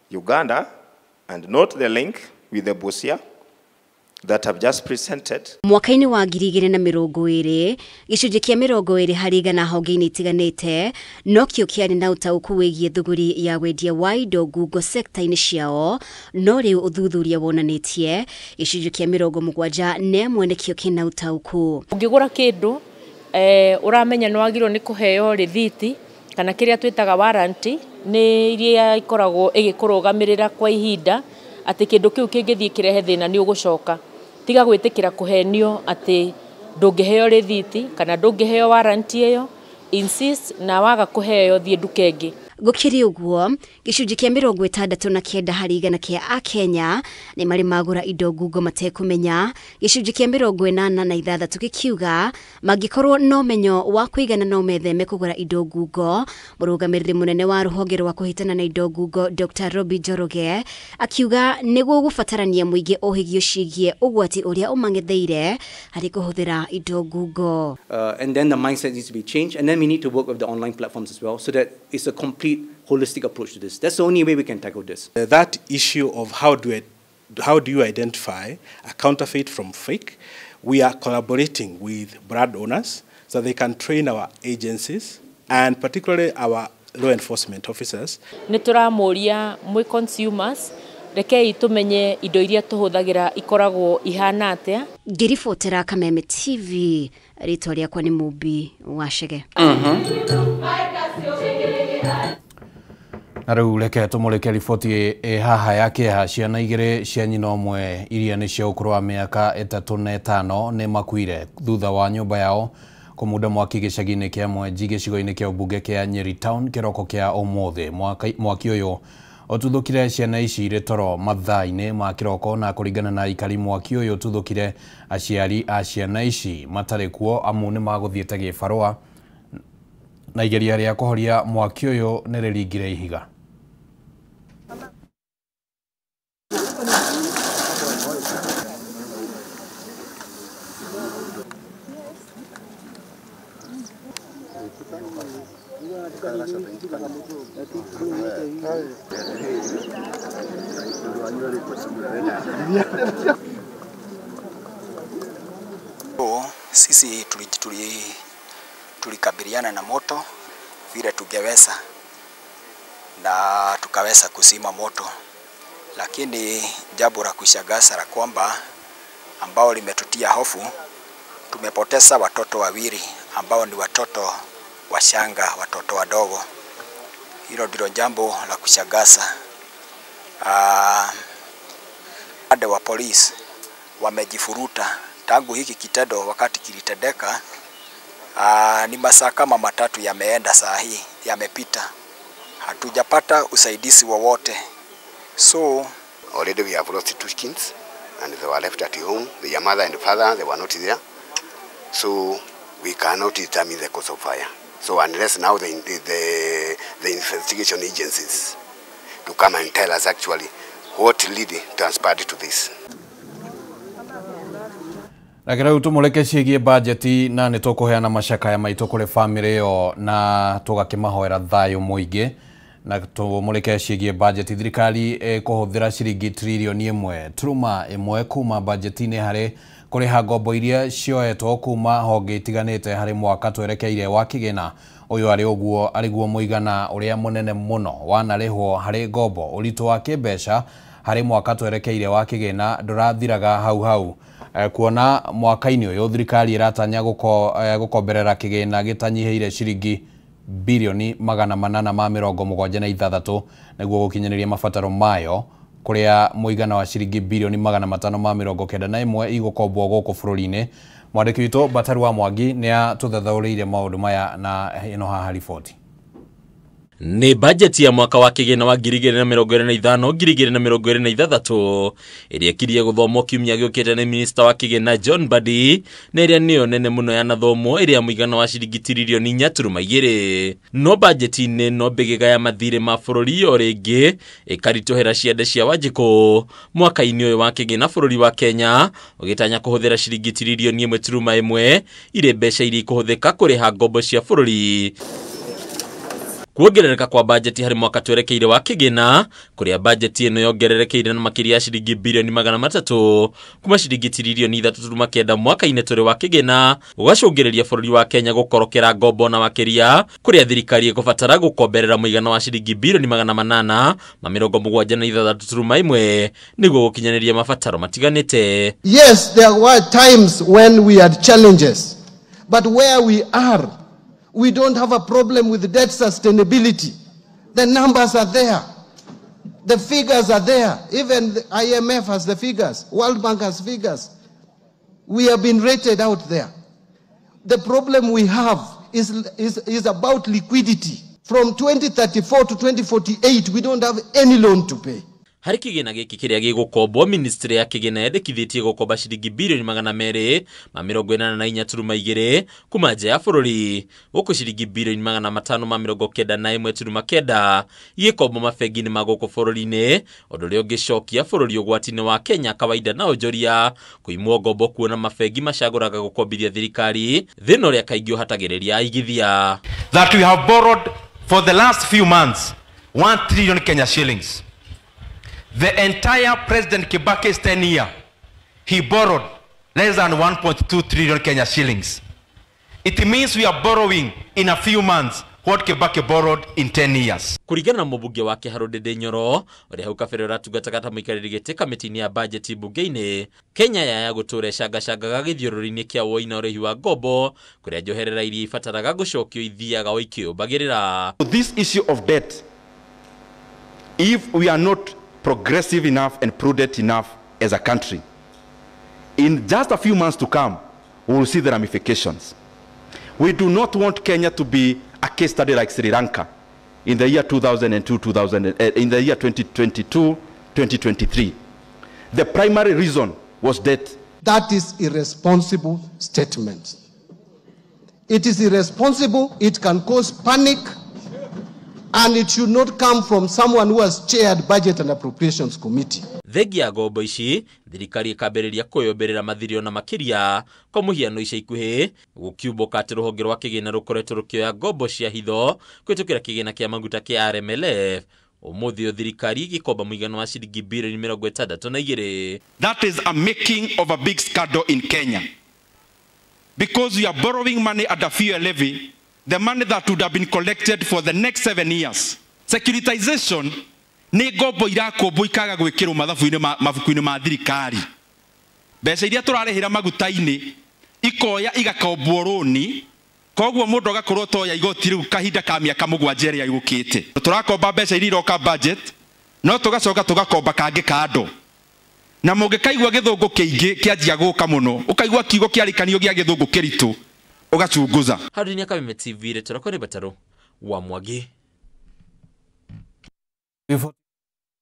Uganda, and not the link with the Busia that have just presented. Mwaka-inĩ wa 2020 gĩcunjĩ kĩa 20 harĩ igana honge-inĩ itiganĩte nokĩo kĩarĩ na ũtaũku wĩgiĩ thũgũri ya wendia wa indo ngungo sekta-inĩ ciao, no rĩu ũthuthuria wonanĩtie gĩcunjĩ kĩa 71 nĩkĩo kĩna ũtaũku. Ũngĩgũra kĩndũ ũramenya nĩ wagĩrĩirwo nĩ kũheo rĩthiti kana kĩrĩa twĩtaga warranty, nĩ iria ikoragwo ĩgĩkũrũgamĩrĩra kwa ihinda atĩ kĩndũ kĩu kĩngĩthiĩ kĩrehe thĩna nĩ ũgũcoka. Tiga gwĩtĩkĩra kũhenio atĩ ndũngĩheo rĩthiti kana ndũngĩheo warranty ĩyo, insist na waga kũheo thiĩ nduka ĩngĩ. Gũkĩrĩ ũguo, gĩcunjĩ kĩa 69 harĩ igana kĩa Akenya nĩ marĩ magũra indo ngungo matekũmenya, gĩcunjĩ kĩa 86 gĩkiuga mangĩkorwo na ũmenyo wa kũigana no metheme kũgũra indo ngungo. Mũrũgamĩrĩri mũnene wa rũhonge rwa kũhĩtana na indo ngungo Dr. Robi Njoroge akiuga nĩguo gũbatarania mũingĩ ũhĩgio ciĩgiĩ ũgwati ũrĩa ũmang'etheire harĩ kũhũthĩra indo ngungo. And then the mindset needs to be changed, and then we need to work with the online platforms as well, so that it's a complete holistic approach to this. That's the only way we can tackle this. That issue of how do you identify a counterfeit from fake, we are collaborating with brand owners so they can train our agencies and particularly our law enforcement officers. Nĩ tũramũria mwĩ consumers, rekei tumenye indo iria tũhũthagĩra ikoragwo ihana atĩa. Ngĩribotera Kameme TV, rĩtwa rĩakwa nĩ Mũmbi wa Chege. Na rĩu reke tũmũrĩke riboti ĩ haha ya kĩeha. Ciana igĩrĩ cia nyina ũmwe iria nĩ cia ũkũrũ wa mĩaka 3 na 5 nĩ makuire thutha wa nyũmba yao kũmunda mwaki gĩcagi-inĩ kĩa Mwenji gĩcigo-inĩ kĩa ũmbunge kĩa Nyeri Town kĩroko kĩa ũmũthĩ. Mwaki ũyũ ũtuthũkire ciana ici irĩ toro mathaa-inĩ ma kĩroko, na kũringana na aikari mwaki ũyũ ũtuthũkire aciari a ciana ici matarĩ kuo amu nĩ magũthiĩte gĩbarũa, na igeria rĩa kũhoria mwaki ũyũ nĩ rĩringire ihiga. Sisi tulikabiliana na moto vile tungeweza na tukaweza kuzima moto, lakini jambo la kushangaza la kwamba ambao limetutia hofu, tumepoteza watoto wawili ambao ni watoto wachanga, watoto wadogo. Hilo ndilo jambo la kushangaza. Upande wa polisi wamejifuruta tangu hiki kitendo wakati kilitendeka. Ni masaa kama 3 yameenda saa hii, yamepita, hatujapata usaidizi wowote. So already we have lost 2 kids and they were left at home. Their mother and father, they were not there, so we cannot determine the cause of fire. So unless now the investigation agencies to come and tell us actually what really transpired to this. Na rĩu tũmũrĩke ciĩgiĩ bajeti, na nĩ tũkũheana macakaya maitũ kũrĩ bamĩrĩ ĩyo na tũgakĩmahoera thayũ mũingĩ. Na tũmũrĩke ciĩgiĩ bajeti, thirikari ĩkũhũthĩra ciringi tririoni 1.1 kuma bajeti-inĩ harĩ kũrĩha ngombo iria cioetwo kuma honge itiganĩte harĩ mwaka twerekeire wa kĩgĩna. Ũyũ arĩ ũguo arĩguo mũigana ũrĩa mũnene mũno wanarĩhwo harĩ ngombo. Ũritũ wa kĩmbeca harĩ mwaka twerekeire wa kĩgĩna ndũrathiraga hau hau, kuona mwaka-inĩ ũyũ thirikari ĩratanya gũkomberera kĩgĩna gĩtanyihĩire ciringi bilioni 876 nĩguo gũkinyanĩria mabataro mayo. Kuria muigana wa ciringi bilioni 591 igũkombwo gũkũ bũrũri-inĩ. Mwandĩki witũ Bataru wa Mwangi nĩ atũthathaũrĩire maũndũ maya na ĩno haha riboti. Nĩ bajeti ya mwaka wa kĩgĩna wa 2025 2026 ĩrĩa ĩkirie gũthomwo kiumia gĩũkĩte nĩ minista wa kĩgĩna John Mbadi, na ĩrĩa nĩyo nene mũno yanathomwo ĩrĩa mũigana wa ciringi tiririoni 4.2. No bajeti-inĩ no mbĩgĩga ya mathirĩ ma bũrũri o rĩngĩ ĩkaritũhĩra ciande cia Wanjikũ mwaka-inĩ ũyũ wa kĩgĩna bũrũri wa Kenya ũgĩtanya kũhũthĩra ciringi tiririoni 1.1 irĩ mbeca iria ikũhũthĩka kũrĩha ngombo cia bũrũri. Kuongerereka kwa bajeti harĩ mwaka twerekeire wa kĩgĩna kũrĩa bajeti ĩno yongererekeire na makĩria ya ciringi bilioni 300 kuma ciringi tiririoni 3.9 mwaka-inĩ tũrĩ wa kĩgĩna gũgacũngĩrĩria bũrũri wa Kenya gũkorokera ngombo na makĩria kũrĩa thirikari ĩkũbatara gũkomberera mũigana wa ciringi bilioni 876.1 nĩguo gũkinyanĩria mabataro matiganĩte. Yes, there were times when we had challenges, but where we are, we don't have a problem with debt sustainability. The numbers are there. The figures are there. Even the IMF has the figures. World Bank has figures. We have been rated out there. The problem we have is about liquidity. From 2034 to 2048, we don't have any loan to pay. Harĩ kĩgĩna gĩkĩ kĩrĩa gĩgũkombwo, ministry ya kĩgĩna yendekithĩtie gũkomba ciringi bilioni 284.2 kuma nja ya bũrũri, gũkũ ciringi bilioni 591.9 igĩkombwo mabengi-inĩ ma gũkũ bũrũri-inĩ, ũndũ ũrĩa ũngĩcokia bũrũri ũgwati-inĩ wa Kenya kawaida na onjoria kũimwo ngombo kuona mabengi macagũraga gũkombithia thirikari thĩna ũrĩa kaingĩ ũhatagĩrĩria aigithia. That we have borrowed for the last few months 1 trillion Kenya shillings. The entire President Kibaki's 10 year, he borrowed less than 1.2 trillion Kenya shillings. It means we are borrowing in a few months what Kibaki borrowed in 10 years. Kũringana na mũmbunge wa Kĩharũ Ndĩndĩ Nyoro ũrĩa hau kabere ũratungataga ta mũikarĩri gĩtĩ kamĩtĩ-inĩ ya bajeti mbunge-inĩ, Kenya yaya gũtũũra ĩcangacangaga gĩthiũrũrĩ-inĩ kĩa woi na ũrĩhi wa ngombo kũrĩa njoherera iria ibataraga gũcokio ithiaga o ikĩũmbagĩrĩra. This issue of debt, if we are not progressive enough and prudent enough as a country, in just a few months to come, we will see the ramifications. We do not want Kenya to be a case study like Sri Lanka in the year 2002, in the year 2022, 2023. The primary reason was debt. That is irresponsible statement. It is irresponsible, it can cause panic, and it should not come from someone who has chaired Budget and Appropriations Committee. Thengia ngombo ici, thirikari ĩkambĩrĩria kwĩyũmbĩrĩra mathiirĩ ona makĩria kwa mũhiano ica ikuhĩ gũkiumbũka atĩ rũhonge rwa kĩgĩna rũkoretwo rũkĩoya ngombo cia hitho kũhĩtũkĩra kĩgĩna kĩa maguta kĩa RMLF. Ũmũthĩ ũyũ thirikari ĩgĩkomba mũigana wa ciringi bilioni 62. That is a making of a big scandal in Kenya. Because we are borrowing money at a fuel levy, the money that would have been collected for the next 7 years. Securitization nĩ ngombo irakombwo ikaga gwĩkĩrwo mathabu-inĩ mabuku-inĩ ma thirikari. Mbeca iria tũrarĩhĩra maguta-inĩ ikoya igakombwo rũni, koguo mũndũ agakorwo toya igoti rĩu kahinda ka mĩaka 7 ĩrĩa yũkĩte. Tũrakomba mbeca iria iroka budget, no tũgacoka tũgakomba kangĩ kando. Na mũngĩkaigua gĩthũngũ kĩingĩ kĩanjia gũka mũno, ũkaigua kiugo kĩarĩkanio gĩa gĩthũngũ kĩritũ, ũgachunguza. Harũni ya Kameme TV, rĩtwa rĩakwa nĩ Bataru wa Mwangi.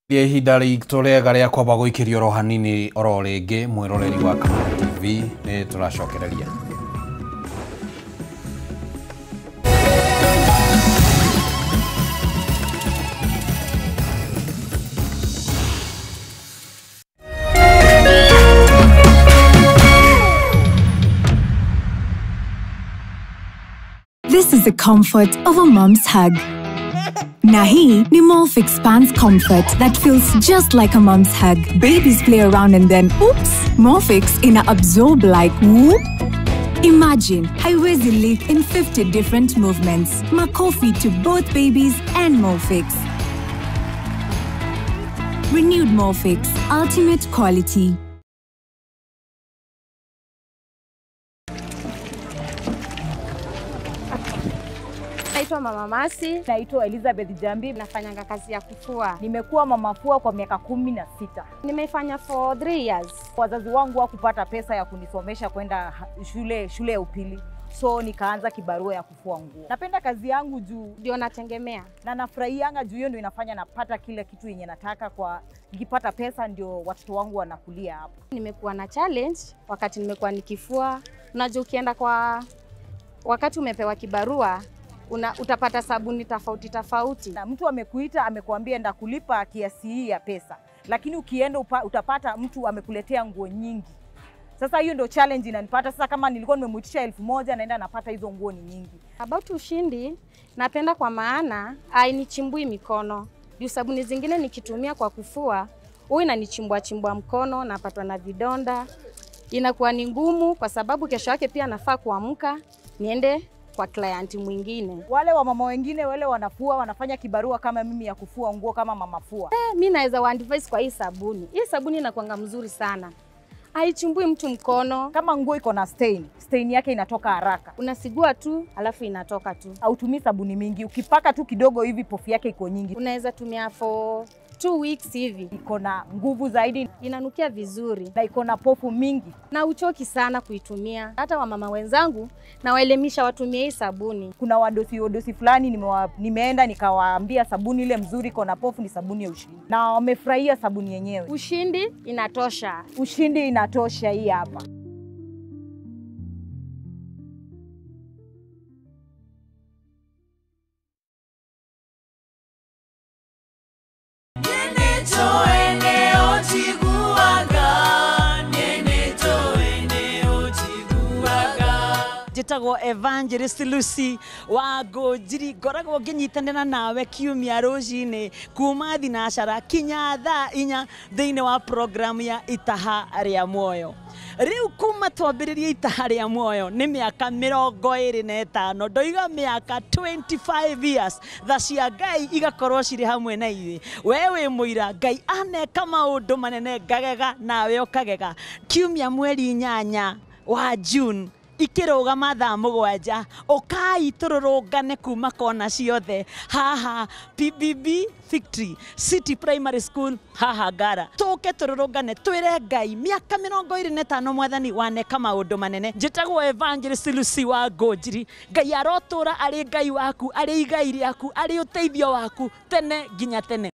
Ihinda ritũ rĩega rĩa kwamba gũikĩrio oro hanini oro rĩngĩ mwĩroreri wa Kameme TV nĩ tũracokereria. This is the comfort of a mom's hug. Na hii ni Molfix Pants Comfort that feels just like a mom's hug. Babies play around and then, oops, Molfix ina absorb like whoop. Imagine haiwezi leak in 50 different movements. Makofi to both babies and Molfix. Renewed Molfix, ultimate quality. I Naitwa Mama Masi. Naitwa Elizabeth Jambi. Nafanyanga kazi ya kufua. Nimekuwa mama fua kwa miaka 16. Nimeifanya for 3 years. Wazazi wangu hawakupata pesa ya kunisomesha kwenda shule ya upili. So nikaanza kibarua ya kufua nguo. Napenda kazi yangu juu ndio nategemea. Na nafurahianga juu hiyo ndio inafanya napata kila kitu yenye nataka, kwa nikipata pesa ndio watoto wangu wanakulia hapo. Nimekuwa na challenge wakati nimekuwa nikifua. Unajua ukienda kwa wakati umepewa kibarua utapata sabuni tofauti tofauti. Na mtu amekuita amekuambia enda kulipa kiasi hii ya pesa, lakini ukienda utapata mtu amekuletea nguo nyingi. Sasa hiyo ndio challenge inanipata. Sasa kama nilikuwa nimemuitisha 1000 naenda napata hizo nguo ni nyingi. About Ushindi napenda kwa maana hainichimbui mikono. Juu sabuni zingine nikitumia kwa kufua, huwa inanichimbua chimbua mkono, napatwa na vidonda. Inakuwa ni ngumu kwa sababu kesho yake pia nafaa kuamka niende kwa client mwingine. Wale wa mama wengine wale wanafua wanafanya kibarua kama mimi ya kufua nguo kama mama fua. Mimi naweza wa advise kwa hii sabuni. Hii sabuni inakuanga mzuri sana. Haichimbui mtu mkono. Kama nguo iko na stain yake inatoka haraka. Unasigua tu, alafu inatoka tu. Hautumii sabuni mingi, ukipaka tu kidogo hivi pofu yake iko nyingi. Unaweza tumia for 2 weeks hivi. Iko na nguvu zaidi. Inanukia vizuri. Na iko na pofu mingi. Na uchoki sana kuitumia. Hata wamama wenzangu na waelimisha watumie hii sabuni. Kuna wadosi fulani nimeenda nikawaambia sabuni ile mzuri iko na pofu ni sabuni ya Ushindi. Na wamefurahia sabuni yenyewe. Ushindi inatosha. Ushindi inatosha hii hapa. Njĩtagwo Evangelist Lucy wa Ngũnjiri, ngoragwo ngĩnyitanĩra nawe kiumia rũcinĩ kuma thinacara kinya thaa 4 thĩinĩ wa program ya Itaha rĩa Muoyo. Rĩu kuma twambĩrĩrie Itaha rĩa Muoyo nĩ mĩaka 25, ndoiga mĩaka 25 years, tha cia Ngai igakorwo cirĩ hamwe na ithuĩ. We wĩ mũira, Ngai aneka maũndũ manene ngagega nawe ũkagega. Kiumia mweri 8 wa June ikirugama thaa 7 ukai tururungane kuma kona ciothe haha PBB Victory City Primary School haha Ngara, tuke tururungane twire Ngai miaka 25 mwathani waneka maundu manene. Njitagwo Evangelist Lucy wa Ngũnjiri. Ngai arotura ari Ngai waku, ari igai riaku, ari uteithio waku tene nginya tene.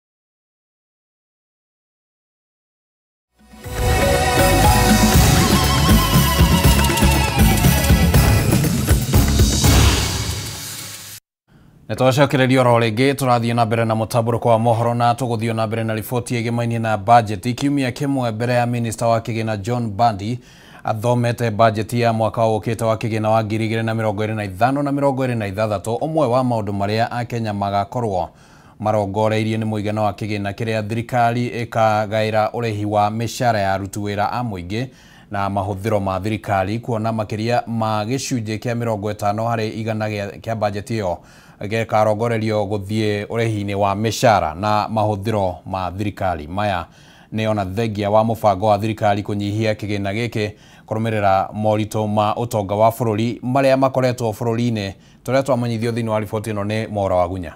Nĩtwacokereria oro rĩngĩ tũrathiĩ na mbere na mũtambũrũko wa mohoro na tũgũthiĩ na mbere na riboti ĩgĩmainie na bajeti. Kiumia kĩmwe mbere ya minista wa kĩgĩna John Mbadi athomete bajeti ya mwaka ũkĩte wa kĩgĩna wa 2025 na 2026, ũmwe wa maũndũ marĩa akenya magakorwo marongoreirie nĩ mũigana wa kĩgĩna kĩrĩa thirikari ĩkagaĩra ũrĩhi wa mĩcara ya aruti wĩra a mũingĩ na mahũthĩro ma thirikari, kuona makĩria ma gĩcunjĩ kĩa 50 harĩ igana kĩa bajeti ĩyo gĩkarongorerio gũthiĩ ũrĩhi-inĩ wa mĩcara na mahũthĩro ma thirikari. Maya nĩ ona thengia wa mũbango wa thirikari kũnyihia kĩgĩna gĩkĩ kũrũmĩrĩra moritũ ma ũtonga wa bũrũri marĩa makoretwo bũrũri-inĩ. Tũrĩa twamenyithio thĩinĩ wa riboti ĩno nĩ Mora wa Gunya.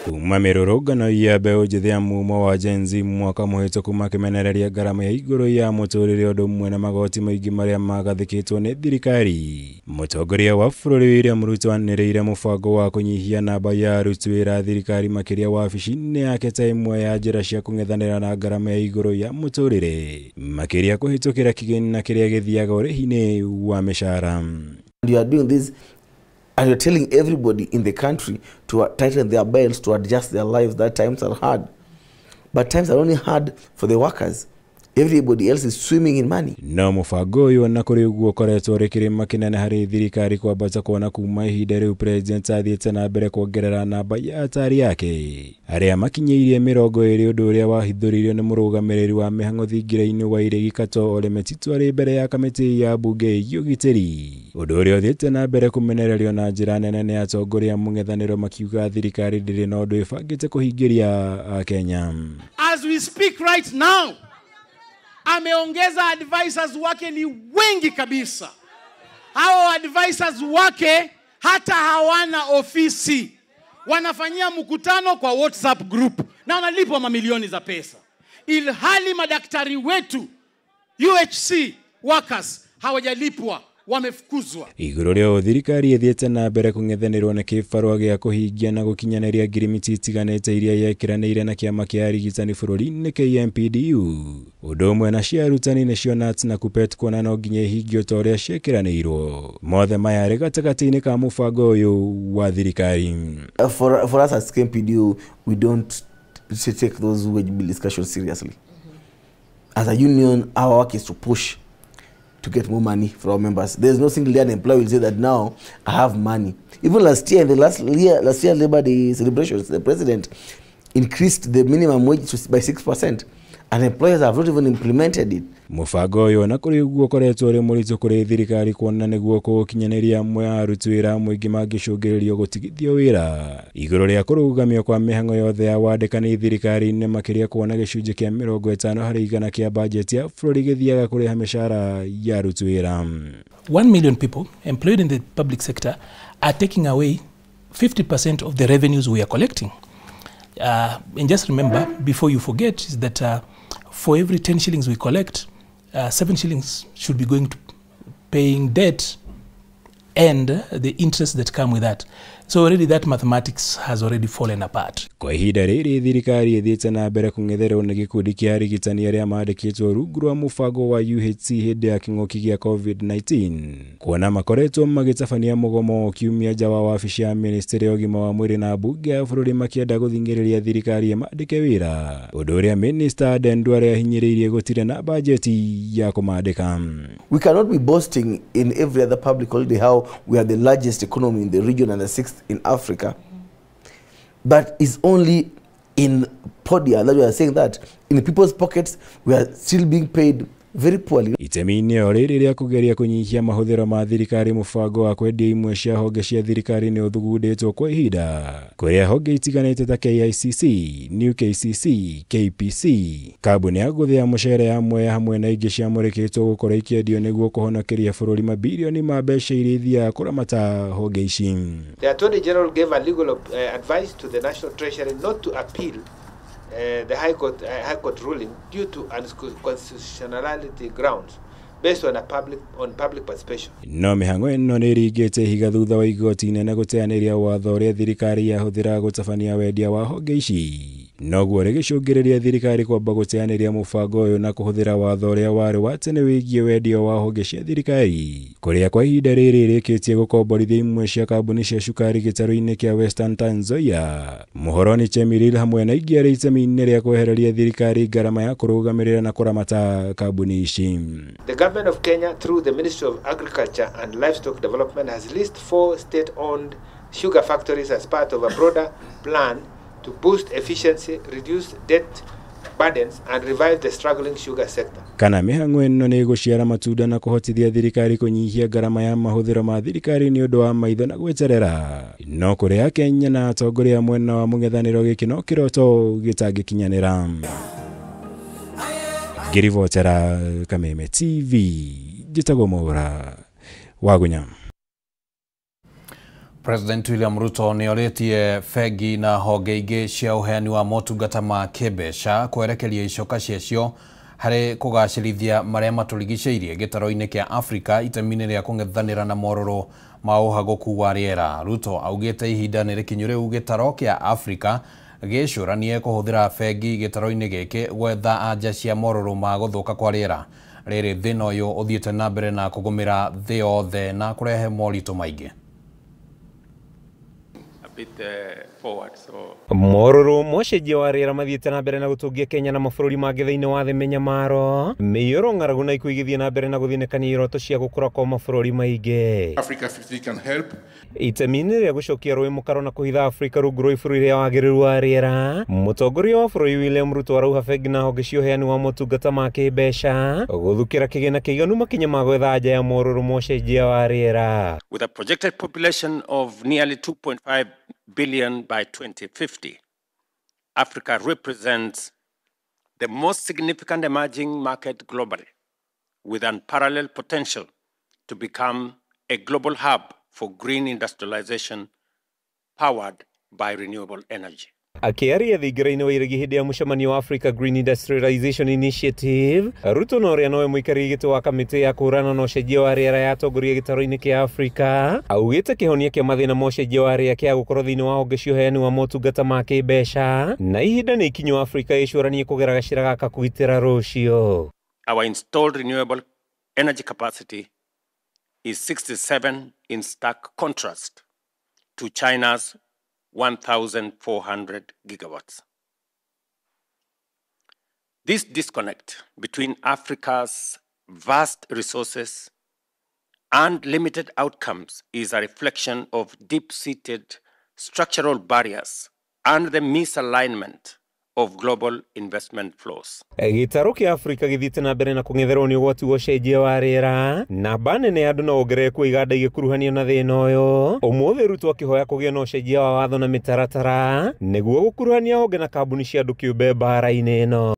Kuma mĩrũrũngano ya mbeũ njĩthĩ ya mumo wa Gen Z mwaka mũhĩtũku makĩmenereria ngarama ya igũrũ ya mũtũrĩre ũndũ ũmwe na magoti maingĩ marĩa magathĩkĩtwo nĩ thirikari. Mũtongoria wa bũrũri William Ruto anĩrĩire mũbango wa kũnyihia namba ya aruti wĩra a thirikari makĩria wabici-inĩ yake ta ĩmwe ya njĩra cia kũng'ethanĩra na ngarama ya igũrũ ya mũtũrĩre, makĩria kũhĩtũkĩra kĩgĩna kĩrĩa gĩthiaga ũrĩhi-inĩ wa mĩcara. You are doing this and you're telling everybody in the country to tighten their belts, to adjust their lives, that times are hard. But times are only hard for the workers. Everybody else is swimming in money. No mũbango ũyũ ona kũrĩ ũguo ũkoretwo ũrĩ kĩrĩma kĩnene harĩ thirikari kwambata kuona kuma ihinda rĩu president athiĩte na mbere kuongerera namba ya atari yake arĩa makinyĩirie 20, ũndũ ũrĩa wahithũririo nĩ mũrũgamĩrĩri wa mĩhang'o thingira-inĩ wa Iregi Katoo Ole Metito arĩ mbere ya kamĩtĩ ya mbunge ĩgiĩ ũgitĩri, ũndũ ũrĩa ũthiĩte na mbere kũmenererio na njĩra nene nĩ atongoria mũng'ethanĩro makiuga thirikari ndĩrĩ na ũndũ ĩbangĩte kũhingĩria Akenya. As we speak right now, ameongeza advisors wake ni wengi kabisa. Hao advisors wake hata hawana ofisi, wanafanyia mkutano kwa WhatsApp group na wanalipwa mamilioni za pesa, ilhali madaktari wetu UHC workers hawajalipwa, wamefukuzwa. Igũrũ rĩa thirikari ĩthiĩte na mbere kũng'ethanĩrwo na kĩbarũa gĩa kũhingia na gũkinyanĩria ngirimiti itiganĩte iria yekĩranĩire na kĩama kĩa arigitani bũrũri-inĩ KMPDU. Ũndũ ũmwe na cia arutani nĩcio KNUT na KUPPET kuona no nginya ihingio ta ũrĩa ciĩkĩranĩirwo. Mothe maya arĩ gatagatĩ-inĩ ka mũbango ũyũ wa thirikari. For us as KMPDU, we don't take those wage bill discussions seriously. As a union, our work is to push to get more money for our members. There's no single day an employee will say that now I have money. Even last year, in the last year Labor Day celebrations, the president increased the minimum wage by 6%, and employers have not even implemented it. Mũbango ũyũ na kũrĩ ũguo ũkoretwo ũrĩ mũritũ kũrĩ thirikari kuona nĩguo kũũkinyanĩria amwe a aruti wĩra mũingĩ mangĩcũngĩrĩrio gũtigithio wĩra. Igũrũ rĩa kũrũgamio kwa mĩhang'o yothe ya wandĩkani thirikari-inĩ makĩria kuona gĩcunjĩ kĩa 50% kĩa bajeti ya bũrũri gĩthiaga kũrĩha mĩcara ya aruti wĩra. 1 million people employed in the public sector are taking away 50% of the revenues we are collecting. And just remember, before you forget, is that for every 10 shillings we collect, 7 shillings should be going to paying debt and the interest that come with that. So already that mathematics has already fallen apart. Kwa ihinda rĩrĩ thirikari ĩthiĩte na mbere kũng'etherwo nĩ gĩkundi kĩa arigitani arĩa mandĩkĩtwo rungu rwa mũbango wa UHC hĩndĩ ya kĩng'ũki gĩa COVID-19 kuona makoretwo magĩtabania mũgomo kiumia nja wa wabici ya ministry ya ũgima wa mwĩrĩ na mbunge ya bũrũri makĩenda gũthing'ĩrĩria thirikari ĩmandĩke wĩra, ũndũ ũrĩa Minister Aden Duale ahinyĩrĩirie gũtirĩ na bajeti ya kũmandĩka. We cannot be boasting in every other public holiday how we are the largest economy in the region and the 6th in Africa, but it's only in podia that we are saying that in the people's pockets we are still being paid very poorly. Itemi-inĩ o rĩrĩ rĩa kũgeria kũnyihia mahũthĩro ma thirikari, mũbango wa kwendia imwe cia honge cia thirikari nĩ ũthugundĩtwo kwa ihinda kũrĩa honge itiganĩte ta KICC, New KCC, KPC, kambuni ya gũthĩa mũcere ya Mwea hamwe na ingĩ ciamũrĩkĩtwo gũkorwo ikĩendio nĩguo kũhonokeria bũrũri mabirioni ma mbeca iria ithiaga kũramata honge ici. The Attorney General gave a legal advice to the National Treasury not to appeal the High Court ruling due to unconstitutionality grounds based on public participation. No mĩhang'o ĩno nĩ ĩringĩte ihiga thutha wa igoti inene gũteanĩria watho ũrĩa thirikari yahũthĩraga gũtabania wendia wa honge ici, noguo rĩgĩcũngĩrĩria thirikari kwamba gũteanĩria mũbango ũyũ na kũhũthĩra watho ũrĩa warĩ wa tene wĩgiĩ wendia wa honge cia thirikari, kũrĩa kwa ihinda rĩrĩ rĩkĩtie gũkomborithia imwe cia kambuni cia cukari gĩtarũ-inĩ kĩa Western Trans Nzoia, Muhoroni Chemiril hamwe na ingĩ arĩ itemi-inĩ rĩa kwehereria thirikari ngarama ya kũrũgamĩrĩra na kũramata kambuni ici. The government of Kenya, through the Ministry of Agriculture and Livestock Development, has leased 4 state-owned sugar factories as part of a broader plan to boost efficiency, reduce debt burdens, and revive the struggling sugar sector. Kana mĩhang'o ĩno nĩ ĩgũciara matunda na kũhotithia thirikari kũnyihia ngarama ya mahũthĩro ma thirikari nĩ ũndũ wa maitho na gweterera. No kũrĩ Akenya na atongoria a mwena wa mũng'ethanĩro gĩkĩ no kĩroto gĩtangĩkinyanĩra. Ngĩribotera Kameme TV, njĩtagwo Mwaura Wagunya. President William Ruto nĩ orĩtie bengi na honge ingĩ cia ũheani wa motungata ma kĩmbeca kwerekeria icoka ciacio harĩ kũgacĩrithia marĩa matũrigicĩirie gĩtaro-inĩ kĩa Afrika itemi-inĩ rĩa kũng'ethanĩra na morũrũ ma ũhagũku wa rĩera. Ruto augĩte ihinda nĩ rĩkinyu rĩu gĩtaro kĩa Afrika gĩcũranie kũhũthĩra bengi gĩtaro-inĩ gĩkĩ gwetha anja cia morũrũ ma gũthũka kwa rĩera. Rĩrĩ thĩna ũyũ ũthiĩte na mbere na kũgũmĩra thĩ yothe na kũrehe moritũ maingĩ. Morũrũ ma ũcenjia wa rĩera mathiĩte na mbere na gũtũngia Kenya na mabũrũri mangĩ thĩinĩ wa thĩ mĩnyamaro, mĩiyũro, ng'aragu na ikuũ igĩthiĩ na mbere na gũthinĩkania iroto cia gũkũra kwa mabũrũri maingĩ. Africa 50 can help. Itemi-inĩ rĩa gũcokia rũĩ mũkaro na kũhitha Afrika rungu rwa ibũrũri rĩa wagĩrĩru wa rĩera, mũtongoria wa bũrũri William Ruto arauga bengi na honge cia ũheani wa motungata ma kĩmbeca gũthukĩra kĩgĩna kĩiganu makinya ma gwetha anja ya morũrũ ma ũcenjia wa rĩera. With a projected population of nearly 2.5 billion by 2050, Africa represents the most significant emerging market globally, with unparalleled potential to become a global hub for green industrialization powered by renewable energy. Akĩaria thingira-inĩ wa iregi hĩndĩ ya mũcemanio wa Africa Green Industrialization Initiative, Ruto na ũrĩa nowe mũikarĩri gĩtĩ wa kamĩtĩ ya kũhũrana na ũcenjia wa rĩera ya atongoria gĩtarũ-inĩ kĩa Afrika augĩte kĩhonia kĩa mathĩna ma ũcenjia wa rĩera kĩa gũkorwo thĩinĩ wa honge cia ũheani wa motungata ma kĩmbeca na ihinda nĩ ikinyu Afrika ĩcũranie kũgera gacĩra gaka kũgitĩra rũciũ. Our installed renewable energy capacity is 67 in stark contrast to China's 1,400 gigawatts. This disconnect between Africa's vast resources and limited outcomes is a reflection of deep-seated structural barriers and the misalignment of global investment flows. Gĩtarũ kĩa Afrika gĩthiĩte na mbere na kũng'etherwo nĩ ũgwati wa ũcenjia wa rĩera, namba nene ya andũ na wongerereku wa iganda igĩkuruhanio na thĩna ũyũ. Ũmũthĩ Ruto akĩhoya kũgĩe na ũcenjia wa watho na mĩtaratara nĩguo gũkuruhania honge na kambuni cia andũ kĩũmbe mbara-inĩ ĩno.